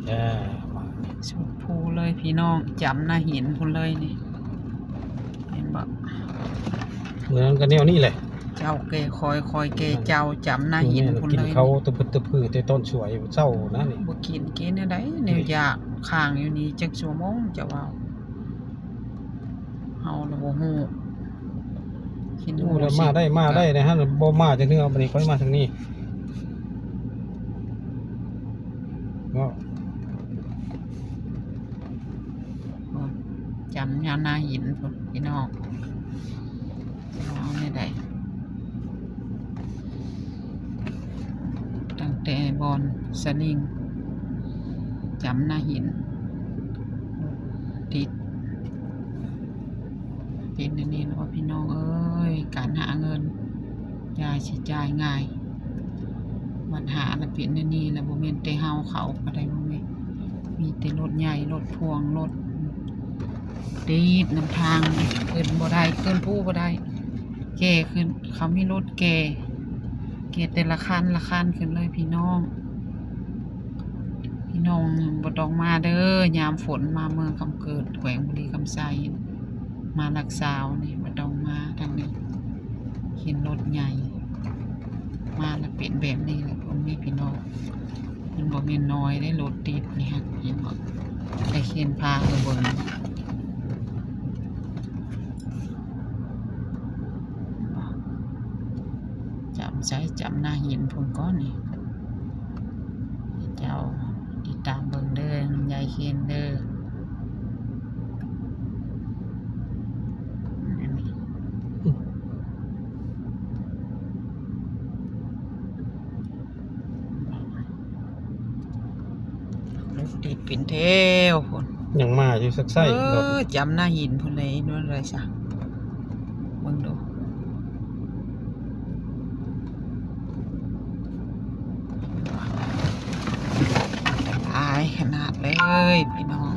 ເອີ ສຸດພູເລີຍພີ່ນ້ອງ ຈຳໜ້າຫີນພຸ້ນເລີຍນີ້ ເຫັນບໍ່? ເມືອງກໍແນວນີ້ແຫຼະ ເຈົ້າແກ່ຂ້ອຍ ຂ້ອຍແກ່ເຈົ້າ ຈຳໜ້າຫີນພຸ້ນເລີຍ ກິນເຂົ້າຕະພຶດຕະພືແຕ່ຕອນສວຍເຊົ້ານະນີ້ ບໍ່ກິນ ກິນແນວໃດ ແນວຢາກ ຄ້າງຢູ່ນີ້ຈັກຊົ່ວໂມງ ເຈົ້າເວົ້າ ເຮົາລະບໍ່ຮູ້ ຄິດຮູ້ລະ ມາໄດ້ ມາໄດ້ນະ ບໍ່ມາຈາກເໜືອ ບັດນີ້ຄ່ອຍມາທາງນີ້ເນາະ ໂອ້ ຈຳຍານໜ້າຫີນພຸ້ນ ພີ່ນ້ອງ ເອົາແນວໃດ ຕັ້ງແຕ່ບ່ອນສະລິງ ຈຳໜ້າຫີນ ຕິດ ເປັນແນວນີ້ແຫຼະພີ່ນ້ອງເອີຍ ການຫາເງິນ ຢ່າຊິຈ່າຍງ່າຍ ບັດຫາລະເປັນແນວນີ້ລະ ບໍ່ແມ່ນແຕ່ເຮົາເຂົາກໍໄດ້ ບໍ່ແມ່ນ ມີແຕ່ລົດໃຫຍ່ ລົດພ່ວງ ລົດຕິດນຳທາງ ຂຶ້ນບໍ່ໄດ້ ຂຶ້ນພູບໍ່ໄດ້ ແກ່ຂຶ້ນ ເຂົາມີລົດແກ່ ແກ່ແຕ່ລະຄັນລະຄັນຂຶ້ນເລີຍພີ່ນ້ອງ ພີ່ນ້ອງບໍ່ຕ້ອງມາເດີ ຍາມຝົນມາເມືອງຄຳເກີດ ແຂວງບໍລິຄຳໄຊ ມາຫຼັກຊາວນີ້ ບໍ່ຕ້ອງມາທາງນີ້ ເຫັນລົດໃຫຍ່ ມາລະເປັນແບບນີ້ແຫຼະ ພໍ່ແມ່ພີ່ນ້ອງ ມັນບໍ່ແມ່ນນ້ອຍເດ້ ລົດຕິດນີ້ ເຫັນບໍ່? ໄດ້ເຫັນພາເບິ່ງ ຈຳໃສ ຈຳໜ້າຫີນພຸ້ນກ່ອນນີ້ ເຈົ້າຕິດຕາມເບິ່ງເດີ ຍາຍເຄນເດີ ອັນນີ້ ລົດຕິດເປັນແຖວພຸ້ນ ຍັງມາຢູ່ ຊັກໄຊ ເອີ ລົດ ຈຳໜ້າຫີນພຸ້ນເລີຍ ໂດນໄດ້ຊະ ເບິ່ງດູ ຫຼາຍຂະໜາດເລີຍພີ່ນ້ອງ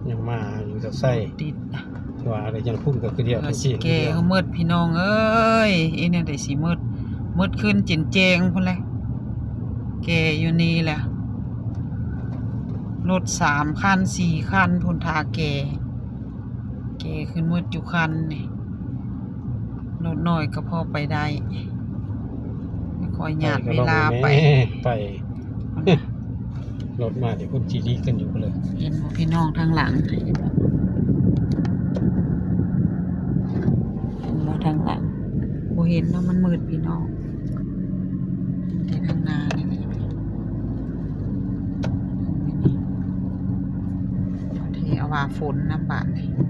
ຍັງມາຢູ່ ຊັກໄຊ ຕິດ ວ່າແລ້ວ ຈັ່ງພຸ້ນກໍຄືດຽວ ແກ່ເໝິດພີ່ນ້ອງເອີຍ ເຮັດແນວໃດຊິເໝິດ ເໝິດຄືນເຈັນແຈ້ງພຸ້ນແຫຼະ ແກ່ຢູ່ນີ້ແຫຼະ ລົດສາມຄັນສີ່ຄັນພຸ້ນ ຖ້າແກ່ ແກ່ຂຶ້ນເໝິດຢູ່ຄັນນີ້ ລົດນ້ອຍກໍພໍໄປໄດ້ ຄ່ອຍຍາດເວລາໄປ ໄປ ລົດມາທີ່ພຸ້ນຈີລີກັນຢູ່ພຸ້ນເລີຍ ເຫັນບໍ່ພີ່ນ້ອງທາງຫຼັງ ເຫັນບໍ່ທາງຫຼັງ ບໍ່ເຫັນເນາະ ມັນມືດພີ່ນ້ອງ ແຕ່ທາງໜ້ານີ້ແຫຼະ ເທເອົາວ່າຝົນນຳບາດນີ້ ອໍ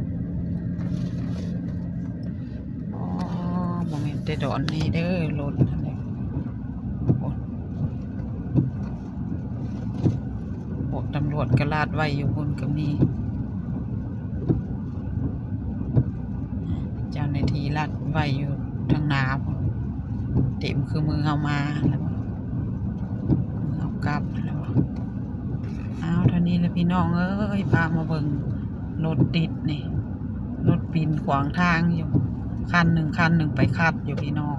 ບໍ່ແມ່ນແຕ່ດອນນີ້ເດີ ລົດຫັ້ນແຫຼະ ໂອ້ ພວກຕຳຫຼວດກໍລາດໄວ້ຢູ່ພຸ້ນກໍມີ ເຈົ້າໜ້າທີ່ລາດໄວ້ຢູ່ທາງໜ້າພຸ້ນ ເຕັມຄືມື້ເຮົາມາແລ້ວ ມື້ເຮົາກັບແລ້ວ ອ້າວ ເທົ່ານີ້ແຫຼະພີ່ນ້ອງເອີຍ ພາມາເບິ່ງລົດຕິດນີ້ ລົດປິ່ນຂວາງທາງຢູ່ ຄັນໜຶ່ງ ຄັນໜຶ່ງໄປຂັດຢູ່ພີ່ນ້ອງ